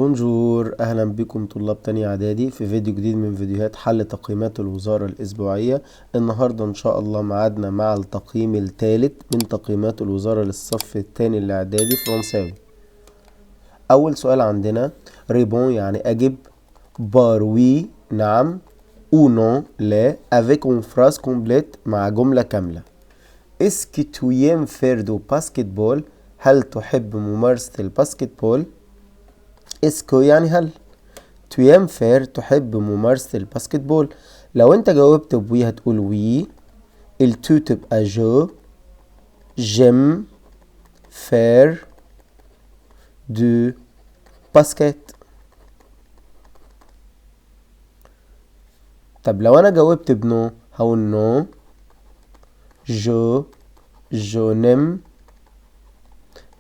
Bonjour، اهلا بكم طلاب تانية اعدادي في فيديو جديد من فيديوهات حل تقييمات الوزارة الاسبوعية. النهاردة ان شاء الله معادنا مع التقييم الثالث من تقييمات الوزارة للصف الثاني الاعدادي فرنساوي. اول سؤال عندنا réponds يعني اجب، par oui نعم ou non لا، avec une phrase complète مع جملة كاملة. Est-ce que tu aimes faire du basket-ball؟ هل تحب ممارسة ال basket-ball؟ Est-ce que يعني هل، tu aimes faire تحب ممارسة ال basket-ball. لو انت جاوبت ب oui هتقول oui، ال tu تبقى je، j'aime faire du basket. طب لو انا جاوبت ب non هقول non je n'aime،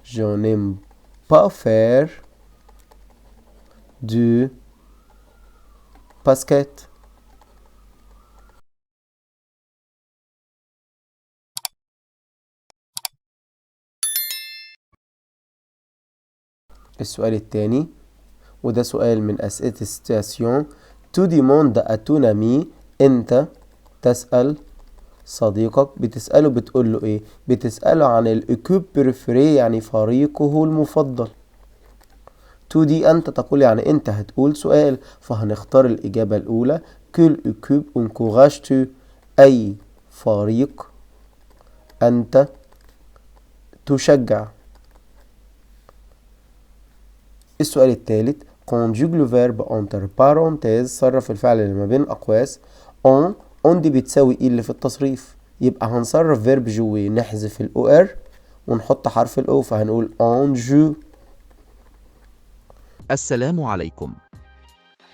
je n'aime pas faire du basket. السؤال الثاني وده سؤال من أسئلة situations. Tu demandes à ton ami، أنت تسأل صديقك، بتسأله بتقول له إيه؟ بتسأله عن ال équipe préférée يعني فريقه المفضل. Tu dis أنت تقول يعني أنت هتقول سؤال، فهنختار الإجابة الأولى quelle équipe encourages-tu، أي فريق أنت تشجع. السؤال الثالث conjugue le verbe entre parenthèses، صرف الفعل اللي ما بين أقواس. on، on دي بتساوي il اللي في التصريف، يبقى هنصرف verbe jouer، نحذف ال e r ونحط حرف ال o، فهنقول on joue. السلام عليكم.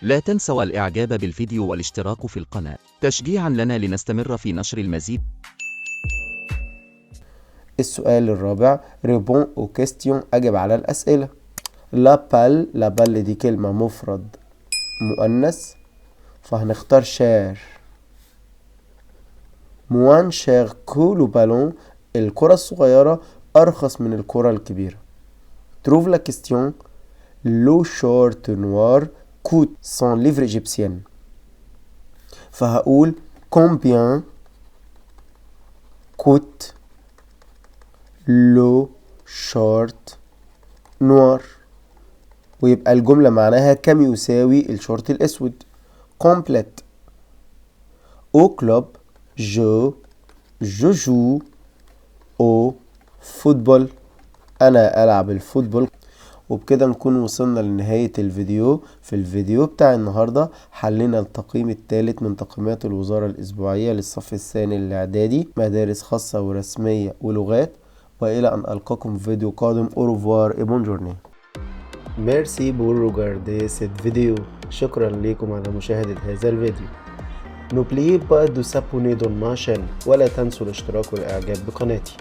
لا تنسوا الإعجاب بالفيديو والاشتراك في القناة تشجيعا لنا لنستمر في نشر المزيد. السؤال الرابع réponds aux questions، أجب على الأسئلة. La balle، la balle دي كلمة مفرد مؤنث، فهنختار chère. Moins cher que le ballon، الكرة الصغيرة أرخص من الكرة الكبيرة. Trouve la question. Le short noir coûte 100 livres égyptiennes، فهقول combien coûte le short noir، ويبقى الجملة معناها كم يساوي الشورت الأسود. Complète. Au club je joue au football، أنا ألعب ال football. وبكده نكون وصلنا لنهاية الفيديو. في الفيديو بتاع النهاردة حلينا التقييم الثالث من تقييمات الوزارة الأسبوعية للصف الثاني الإعدادي، مدارس خاصة ورسمية ولغات. وإلى أن ألقاكم في فيديو قادم، au revoir et bonne journée. Merci pour regarder cette vidéo. شكرا لكم على مشاهدة هذا الفيديو. N'oubliez pas de s'abonner dans ma chaîne، ولا تنسوا الاشتراك والإعجاب بقناتي.